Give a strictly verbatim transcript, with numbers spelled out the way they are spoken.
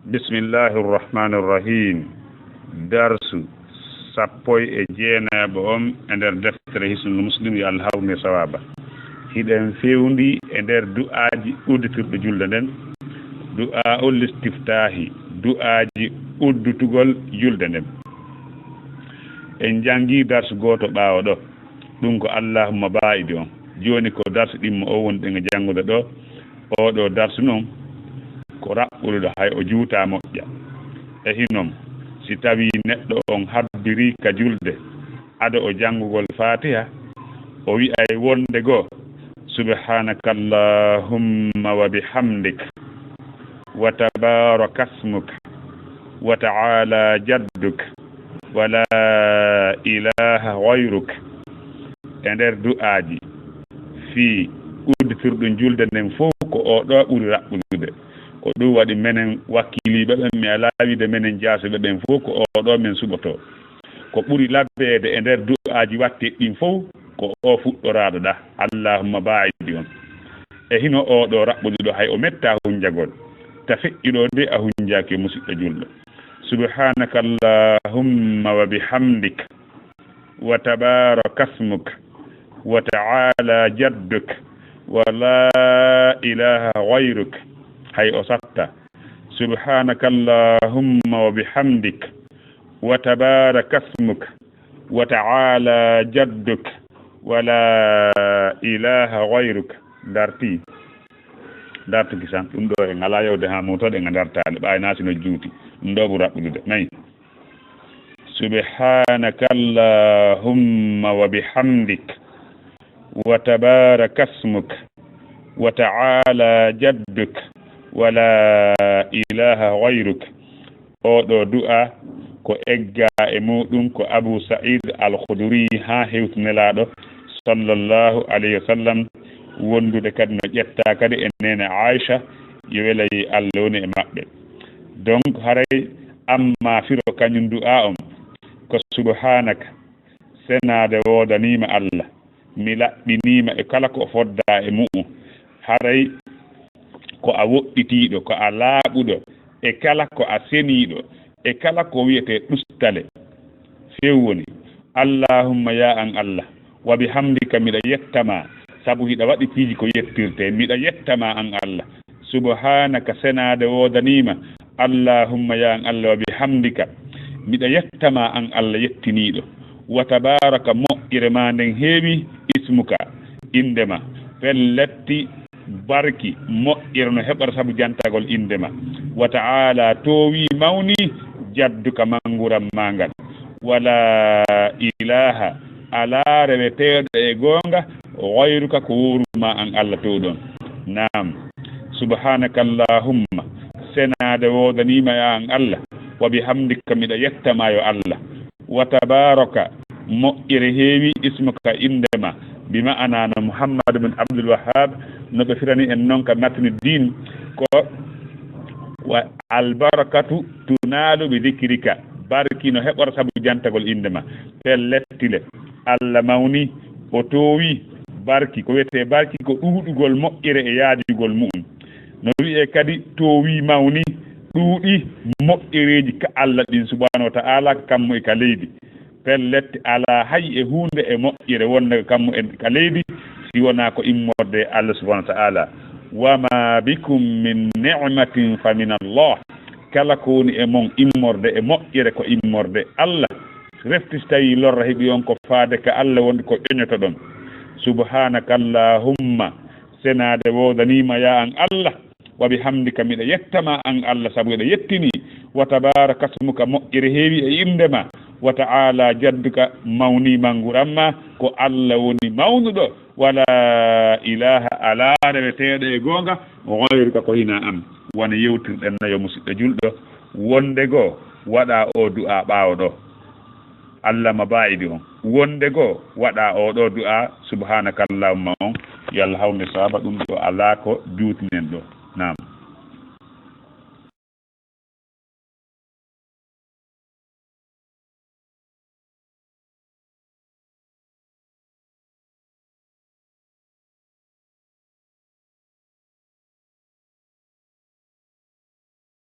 Bismillahi irrahmani irrahim. Darsu sappo e jeenayaɓo on e nder deftere Hisnul Muslim, yo Allah hawrndir sawaaba. Hiɗen fewndi e nder du'aaji udditirɗo julde nden, du'aa'ul istiftaahi, du'aaji uddutugol julde nden. En janngi darsu gooto ɓaawo ɗo. Ɗum ko Allahumma baa'idi on. Jooni ko darsu ɗimmo o wonɗen e janngude ɗo. Oo ɗo darsu non ko raɓɓuɗo ɗo, hay o juutaa moƴƴa. E hinon, si tawii neɗɗo on habbirii ka julde, ado o janngugol Faatiha, o wi'ay wonde goo, "Subhaanaka Allahumma wa bihamdik, wa tabaaraka ismuk, wa ta'aala jadduk, wa laa ilaaha gayruk." E nder du'aaji fii udditirɗum julde nden fow, ko oo ɗoo ɓuri raɓɓude. Ko ɗum waɗi menen wakkiliiɓe ɓen, mi alaa wiide menen jaasuɓe ɓen fow, ko oo ɗoo men suɓotoo. Ko ɓuri labeede e nder du'aaji watteeɗi ɗin fow, ko oo fuɗɗoraaɗo ɗa, "Allahumma baa'idi" on. E hino oo ɗoo raɓɓude ɗo, hay o mettaa hunjagol. Ta feƴƴuɗo de a hunjaaki, yo musiɗɗo julɗo. "Subhaanaka Allahumma wa bihamdik, wa tabaaraka ismuk, wa ta'aala jadduk, wa laa ilaaha gayruk." Hay o satta. "Subhaanaka Allahumma wa bihamdik, wa tabaaraka ismuk, wa ta'aala jadduk, wa laa ilaaha gayruk." Darti. Dartu kisan. Ɗum ɗo en alaa yawde haa mawtoɗen a dartaali. Ɓaaynaa si no juuti. Ɗum ɗo ɓuri raɓɓude. Nayi. "Subhaanaka Allahumma wa bihamdik, wa tabaaraka ismuk, wa ta'aala jadduk, wa laa ilaaha gayruk." Oo ɗoo du'aa ko eggaa e muuɗum ko Abu Sa'iid Al-Khudri haa hewti Nelaaɗo sallallahu alayhi wa sallam, wondude kadi no ƴettaa kadi e neene Aisha, yo welay Allah woni e maɓɓe. Donc, haray amma firo kañum du'aa on ko, "Subhaanaka, senaade woodanii ma Allah, mi laɓɓinii ma e kala ko foddaa e mu'um. Haray ko a woɗɗitiiɗo, ko a laaɓuɗo e kala ko a seniiɗo e kala ko wi'etee ɗustale." Few woni, "Allahumma, yaa an Allah, wa bihamdika, miɗa yetta ma, sabu hiɗa waɗi piiji ko yettirtee, miɗa yetta ma an Allah. Subhaanaka, senaade woodanii ma, Allahumma, yaa an Allah, wa bihamdika, miɗa yetta ma an Allah yettiniiɗo. Wa tabaaraka, moƴƴere ma nden heewi, ismuka, innde ma. Pelletti, barki, moƴƴere no heɓora sabu jantagol innde ma. Wa ta'aala, toowi, mawni, jadduka, mannguram ma ngal. Wa laa ilaaha, alaa reweteeɗo e goonga, gayruka, ko wowru ma an Allah toowɗo on. Naam. Subhaanaka Allahumma, senaade woodanii ma, yaa an Allah, wa bihamdika, miɗa yetta ma, yo Allah. Wa tabaaraka, moƴƴere heewi, ismuka, innde ma, bi ma'ana no Muhammad bin Abdul Wahhab no ɓe firani en non ka Matnu Diin, ko wa albarakatu tunaalu bi dikrika, barki no heɓora sabu jantagol innde ma. Pellet, tile, Allah mawni, o toowi, barki, ko wiyetee barki ko ɗuuɗugol moƴƴere e yaajugol mu'un. No wi'ee kadi toowi, mawni, ɗuuɗi moƴƴereeji ka Allah ɗin subhaanahu wa ta'aala, ka kammu e ka leydi. Pellet, alaa hay e huunde e moƴƴere wonde ka kammu e ka leydi, si wonaa ko immorde e Allah subhaanahu wa ta'aala. Wa ma bikum min ni'matin fa min Allah. Kala ko woni e mon immorde e moƴƴere ko immorde Allah. Refti si tawii lorra heɓi on ko faade ka Allah wonde ko ƴoñotoɗon. Subhaanaka Allahumma, senaade woodanii ma yaa an Allah. Wa bihamdika, miɗa yetta ma an Allah sabu eɗa yettinii. Wa tabaaraka smuka, moƴƴere heewi e innde ma. Wa ta'aala jadduka, mawnii mannguram ma, ko Allah woni mawnuɗo. Wa laa ilaaha, alaa reweteeɗo e goonga, gayruka, ko hinaa an. Wano yewtirɗen no yo musiɗɗo julɗo, wonde goo waɗaa oo du'aa ɓaawo ɗoo. Allahumma baa'idi on. Wonde goo waɗaa oo ɗoo du'aa subhaanaka Allahumma on, yo Allah hawrndir sawaaba ɗum ɗoo alaa ko juutinen ɗoo. Naam.